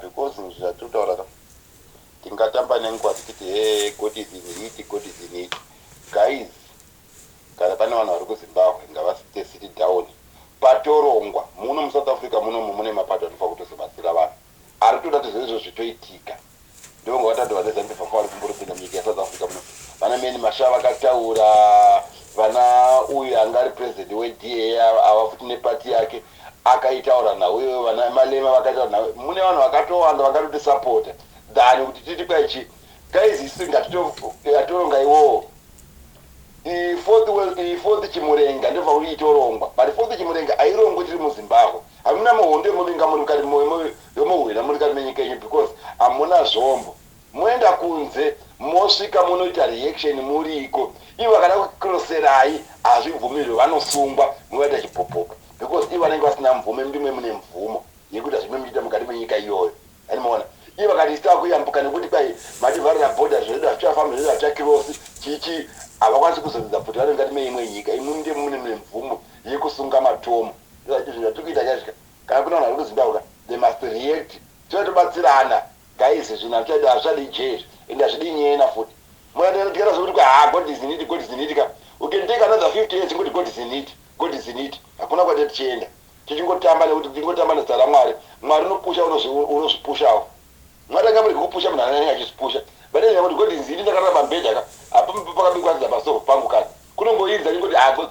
Because zvatinotaura ka, tingatamba nenguva tichiti, "He, God is in it, God is in it." Guys, kana pane vanhu vari kuZimbabwe, ngavasite sit down, patorongwa muno muSouth Africa. Munomu mune mapato anofanira kutozobatsira vanhu ari kutoda kuti zvoizvo zvitoitika. Ndovanga vatatu vane ZANU PF vari kumboropinda munyika yeSouth Africa muno. Vana Meni Masha vakataura, vana uyu anga ari president weDA ava futi nepati yake akaitaura nhau iyoyo, vana Malema vakaitaura nhau. Mune vanhu vakatowanda vangatoti than kuti titi kwaichi. Guys, isi ngatitoronga iwowo fourth Chimurenga. Ndobva kuti itorongwa, but fourth Chimurenga hairongwi tiri muZimbabwe. Hamuna muhondo yemuvinga muri mukati yomuhwina muri kati menyika yenyu, because hamuna zvombo. Moenda kunze, mosvika munoita reaction muriko. Ivo vakada kukroserai, hazvibvumirwe, vanosungwa, muvaita chipopopo, because ivo vanenge vasina mvumo. Ndimwe mune mvumo yekuti zvimwe muchiita mukati menyika iyoyo. Animaona, ivo vakati isita kuyambuka nekuti kwai mativharira bhodha, zvedu hazvichafambi, zvedu hazvichakirosi chichi, havakwanisi kuzoridza pfuti. Vari mukati meimwe nyika, imwe ndimo mune mune mvumo yekusunga matomo. Zvinhu zvatiri kuita chaizvika, kana kuna vanhu vari kuZimbabwe, they must react. Tinotobatsirana, guys. Zvinhu hazvichadi jeri, ende hazvidi nyena futi. Mukatikata zvekuti, "Ha, God is in it, God is in it" ka, we can take another 50 years ngoti, "God is in it, God is in it." Hakuna kwati tichienda, tichingotamba, nekuti tingotamba nezita raMwari. Mwari unopusha, unozvipushawo. Mwari anga muri kupusha, munhu anenge achizvipusha. But kuti God is in it, ndakarara pambedha ka, apa pakabikwa sadza pasoro pangu, kana kunongoidza ningoti, "Ha,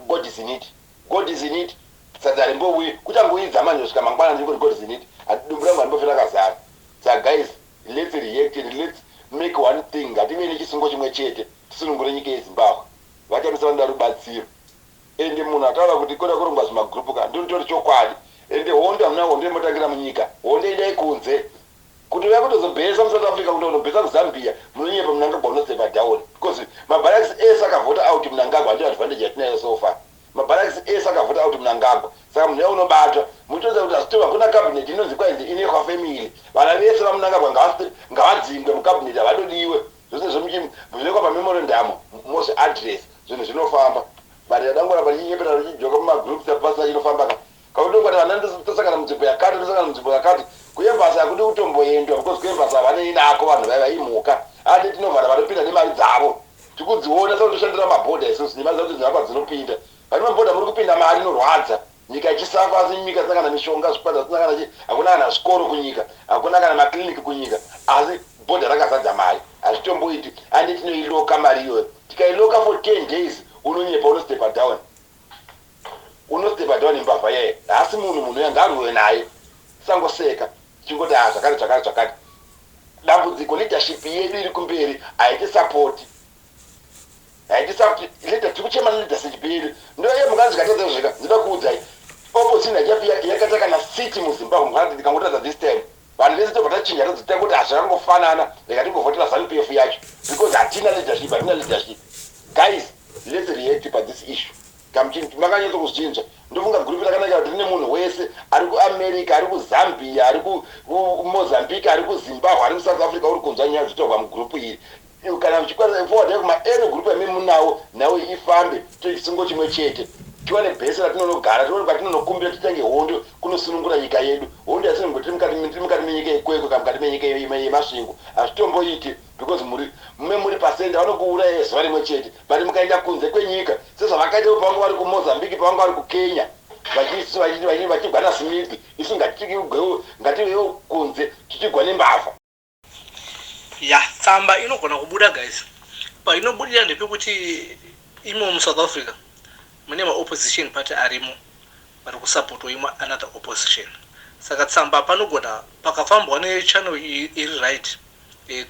God is in it, God is in it." Sadza rimbouyi kuchangoidza manje kusvika mangwana, ndingoti, "God is in it." Dumbu rangu handimbofe rakazara. Saka guys, let's react and let's make one thing. Ngative nechisungo chimwe chete, tisunungure nyika yeZimbabwe. Vachamisa vanoda rubatsiro. Ende munhu ataura kuti koda kurongwa zvimagrupu ka, ndinotori chokwadi. Ende hondo, hamuna hondo inotangira munyika. Hondo endai kunze, kuti uya kutozobhesa muSouth Africa, kuti unobhesa kuZambia, munonyepa. Mnangagwa unostepa down, because mabarracks ese akavhota out Mnangagwa. Ndiyo advantage yatinayo so far. Mabarracks ese akavhota out Mnangagwa, saka munhu unobatwa mutoziva kuti hazvitova. Kuna cabinet inonzi kwainzi inekwa family. Vana vese vaMnangagwa ngavadzingwe mucabinet, havadodiwe. Zvose zvinoikwa pamemorandum, mozviaddress, zvinhu zvinofamba. But yadangoramba richinyepera, richijoka mumagroups, pasina chinofamba ka. Kautongati vana tosangana munzvimbo yakati, tosangana munzvimbo yakati. Kuembassy hakudi kutomboendwa, because kuembassy havanei nako. Vanhu vai vaimhuka ade tinovhara, vanopinda nemari dzavo tikudziona. Sakutoshandira mabhodha isusu nemari dzakuti dzinapa dzinopinda vane mabhodha. Muri kupinda mari inorwadza, nyika ichisafa, asi nyika isina kana mishonga, zvikwata zvisina kana chi, hakuna kana zvikoro kunyika, hakuna kana makliniki kunyika, asi bhodha rakazadza mari. Hazvitomboiti. Ande tinoiloka mari iyoyo, tikailoka for 10 days, unonyepa, unostepa down, unostepa down. Imbavha yaye, haasi munhu. Munhu uya ngaarwiwe naye. Tisangoseka tichingoti, "Ha, zvakati, zvakati, zvakati." Dambudziko, leadership yedu iri kumberi haitisapoti, haitisapoti leader. Tiri kuchema neleadership yedu. Ndoye mukanzi zvikatadza zvika, ndinoda kuudzai, opposition haichafi yakaita kana city muZimbabwe. Mukati ndikangotadza this time, vanhu vese tobva tachinja, todzita kuti hazvakangofanana, rega tingovhotera ZANU PF yacho, because hatina leadership, hatina leadership. Guys, let's react pa this issue. Makanyatso kuzvinzwa. Ndofunga gurupu rakanaka kuti rine munhu wese ari kuAmerica, ari kuZambia, ari kuMozambique, ari kuZimbabwe, ari muSouth Africa, uri kunzwa nyaya dzitorwa mugurupu iri. Kana muchikwanisa, forward kumaeno gurupu yami munawo nawo, ifambe, tochisungo chimwe chete, tiwane bhesi ratinonogara, tione kwatinonokumbira, titange hondo kunosunungura nyika yedu. Hondo yasinongo tiri mukati menyika yeKwekwe kana mukati menyika yeMasvingo, hazvitomboiti, because muri mume muri pasenda, vanokuuraya zuva rimwe chete. But mukaenda kunze kwenyika, sezvavakaita pavanga vari kuMozambique, pavanga vari kuKenya, vachigwa naSmith, isu ngativewo kunze tichigwa nembavha. Ya, tsamba inogona kubuda, guys. Painobudira ndepekuti imo muSouth Africa mune maopposition party arimo vari kusapotwa imwe another opposition. Saka tsamba panogona pakafambwa nechannel iri right,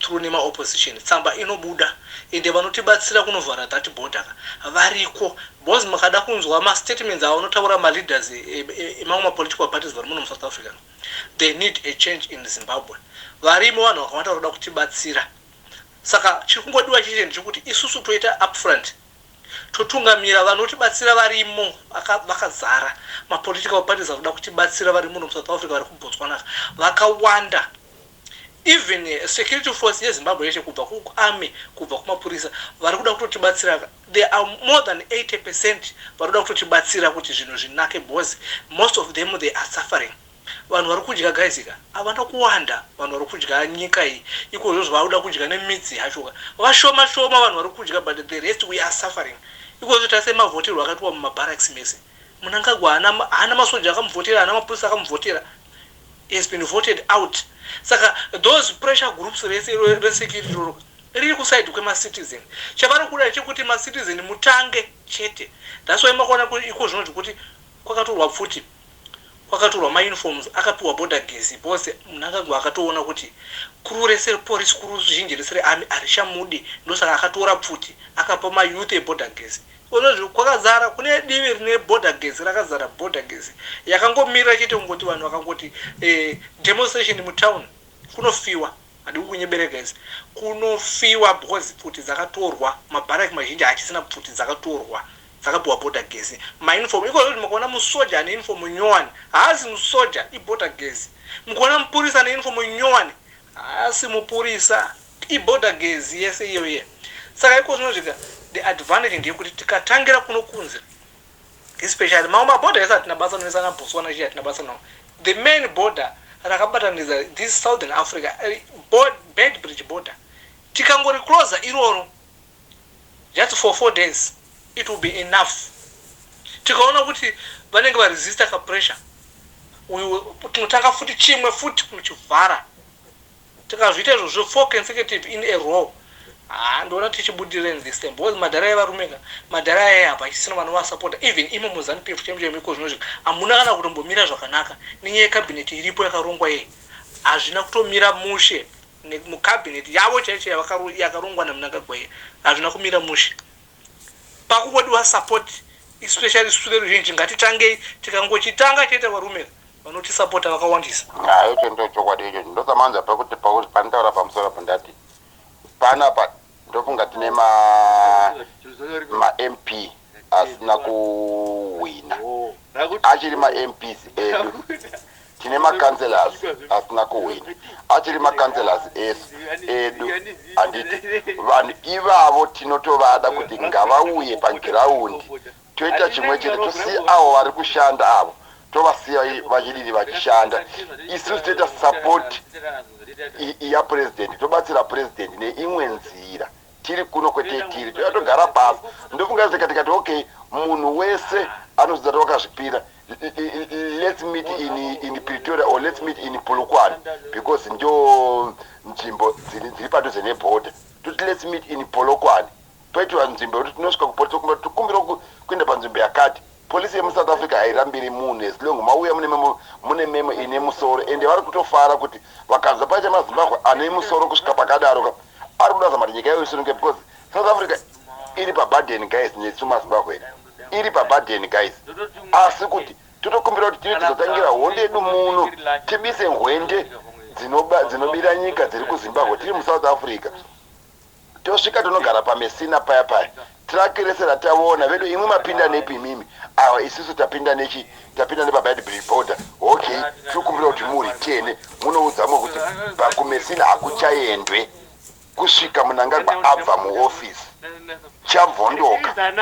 through nemaopposition, tsamba inobuda. Ende vanotibatsira kunovhara that border variko, because makada kunzwa mastatements avanotaura maleaders emamwe mapolitical parties vari muno muSouth Africa, they need a change in Zimbabwe. Varimo vanhu vakawanda varoda kutibatsira. Saka chiri kungodiwa chiche ndechekuti isusu toita upfront, totungamira. Vanotibatsira varimo, vakazara. Mapolitical parties anoda kutibatsira vari muno muSouth Africa, vari kuBotswana, vakawanda. Even security force yeZimbabwe yeshe, kubva kuarmy, kubva kumapurisa, vari kuda kutotibatsira. There are more than 80% vari kuda kutotibatsira kuti zvinhu zvinake, because most of them, they are suffering. Vanhu vari kudya, guys ka, havana kuwanda. Vanhu vari kudya nyika iyi ikozvo zvavakuda kudya nemidzi yacho ka, vashoma shoma vanhu vari kudya, but the rest we are suffering. Ikozvo tase mavhoterwo akatiwa mumabarracks mese. Mnangagwa haana masoja akamuvhotera, haana mapurisa akamuvhotera. Has been voted out. Saka those pressure groups rese resecurity roro riri kuside kwemacitizen. Chavari kuda chekuti macitizen mutange chete. That's why makaona iko zvinoti kuti kwakatorwa pfuti, kwakatorwa mauniforms, akapiwa border guards, because Mnangagwa akatoona kuti crew rese repolice, crew zhinji rese rearmy harichamudi. Ndosaka akatora pfuti akapa mayouth eborder guards. Izvozvo kwakazara kune divi rine border guards, rakazara border guards yakangomirira chete. Kungoti vanhu vakangoti demonstration mutown, kunofiwa. Handii kunyebere, guys, kunofiwa, because pfuti dzakatorwa. Mabharaki mazhinji hachisina pfuti, dzakatorwa, dzakapiwa border guards. Mauniform ikozvo kuti mukaona musoja ane uniform nyowani, haasi musoja, iborder guards. Mukaona mupurisa ane uniform nyowani, haasi mupurisa, iborder guards yese iyoye. Saka iko zvinosvika, the advantage ndeyekuti tikatangira kuno kunze, especially mamwe mabhodha ese hatina basa noisana Botswana chii, hatina basa nawo. The main border rakabatanidza this Southern Africa, Beitbridge border, tikangoriclosa iroro just for 4 days, it will be enough. Tikaona kuti vanenge varesista kapressure uyu, tinotanga futi chimwe futi kunochivhara. Tikazviita izvozvo four consecutive in a row, ha, ndoona tichibudirira in this time, because madhara evarume ka, madhara aya hapachisina vanovasapota. Even imo muZANU PF chemo chemo iko zvinozvika, hamuna kana kutombomira zvakanaka nenyaya yekabhineti iripo yakarongwa iyi. Hazvina kutomira mushe mukabhineti yavo chaicho yakarongwa naMnangagwa iyi. Hazvina kumira mushe. Pakungodiwa support, especially isu veruzhinji. Ngatitangei. Tikangochitanga chete, varume, vanotisapota vakawandisa. Ha, icho ndo chokwadi icho. Ndosamanza pekuti pakuti panitaura pamusoro apo, ndati panapa ndofunga tine maMP asina kuwina, achiri maMPs edu. Tine macouncillors asina kuwina, achiri macouncillors esu edu, handiti? Vanhu ivavo tinotovada kuti ngavauye pagiraundi, toita chimwe chete. Tosiya avo vari kushanda avo, tovasiya vachidini, vachishanda. Isusu toita support yapurezidendi, tobatsira purezidendi neimwe nzira tiri kuno kwete tiri toya togara pasi. Ndofunga tikati okay, munhu wese anozvidza ti wakazvipira, let's meet in Pretoria or let's meet in Polokwane, because ndo nzvimbo dziri padhuze nebhodha. Toti let's meet in Polokwane, poitiwa nzvimbo yekuti tinosvika kupolisi, tokumbira kuenda panzvimbo yakati. Polisi yemuSouth Africa hairambiri munhu as long mauya mune memo ine musoro. Ende vari kutofara kuti vakanzwa paita maZimbabwe ane musoro kusvika pakadaro ka, ari kuda zama kuti nyika yayo isununge, because South Africa iri paburden, guys. Nesu maZimbabwe iri paburden, guys. Asi kuti totokumbira kuti tiri tizotangira hondo yedu muno, tibise hwende dzinobira nyika dziri kuZimbabwe tiri muSouth Africa. Tosvika tonogara paMesina paya paya, truck rese rataona vedu, imwe mapinda nepi imimi? Awa, isusu tapinda nechi, tapinda nepaBeitbridge border. Okay, tiri kumbira kuti muritene, munoudzamwe kuti pakuMesina hakuchaendwe kusvika Mnangagwa abva muofisi. Chabvondoka.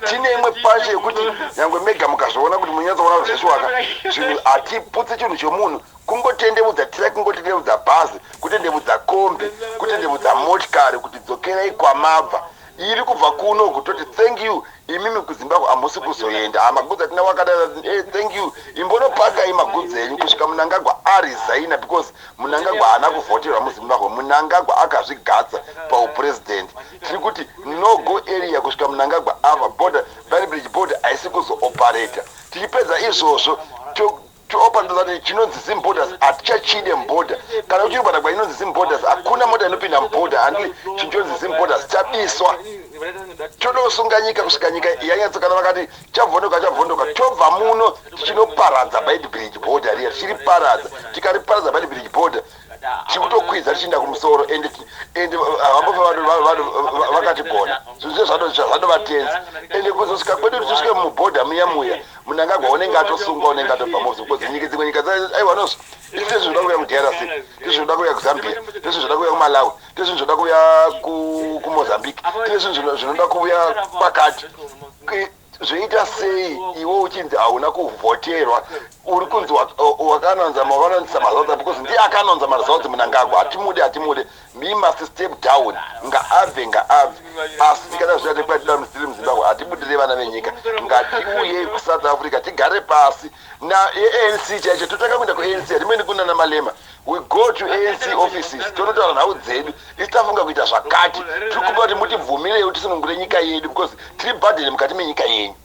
Tine imwe pasha yekuti nyangwe mega mukazviona kuti munyatsoona kuti zveshuwaka zvinhu. Hatiputsi chinhu chomunhu, kungotendevudza truck, kungotendevudza bhazi, kutendevudza kombi, kutendevudza motikari kuti dzokerai kwamabva. Iri kubva kuno kutoti thank you, imimi kuZimbabwe hamusi kuzoenda. Hamagudzi atina wakadai, thank you, imbonopakai magudzi enyu kusvika Mnangagwa aresigna, because Mnangagwa haana kuvhoterwa muZimbabwe. Mnangagwa akazvigadza paupurezidendi. Tiri kuti no go area kusvika Mnangagwa ava. Border, Beitbridge border haisi kuzooperata. Tichipedza izvozvo, toopatati chinonzi Zim Borders hatichachide muborder. Kana uchiri kubhadhagwa inonzi Zim Borders, hakuna mota inopinda muborder. Handi chinhu chonzi Zim Borders chabiswa. Todosunga nyika kusvika nyika yanyatso. Kana vakati chabvondoka, chabvondoka. Tobva muno tichinoparadza Beitbridge border riya. Tichiriparadza, tikariparadza Beitbridge border, tikutokwidza tichienda kumusoro. Ende havambofa vanhu vakatigona. Zvinhu zvadovatenzi. Ende kuzosvika kwedu, tisvike mubhodha muya muya, Mnangagwa unenge atosungwa, unenge atobva mozi, because nyika dzimwe nyika aiwa nozvo. Isu tezvi zvoda kuuya kuDRC, tezvi zvoda kuuya kuZambia, tezvi zvoda kuuya kuMalawi, tezvi zvoda kuuya kuMozambique, tezvi zvinoda kuuya pakati. Zvoita sei iwe uchinzi hauna kuvhoterwa, uri kunzi wakanonza, makanonzisa maresults, because ndiye akanonza maresults Mnangagwa. Hatimude, hatimude. He must step down. Ngaabve, ngaabve. Asi tikada zviate kwatida tiri muZimbabwe, hatibudire vana venyika. Ngatiuye kuSouth Africa, tigare pasi naANC chaicho. Totanga kuenda kuANC, hatimendi kunana Malema. We go to ANC offices, tonotaura nhau dzedu. Isi tafunga kuita zvakati, tiri kupa kuti mutibvumirei tisunungure nyika yedu, because tiri burden mukati menyika yenyu.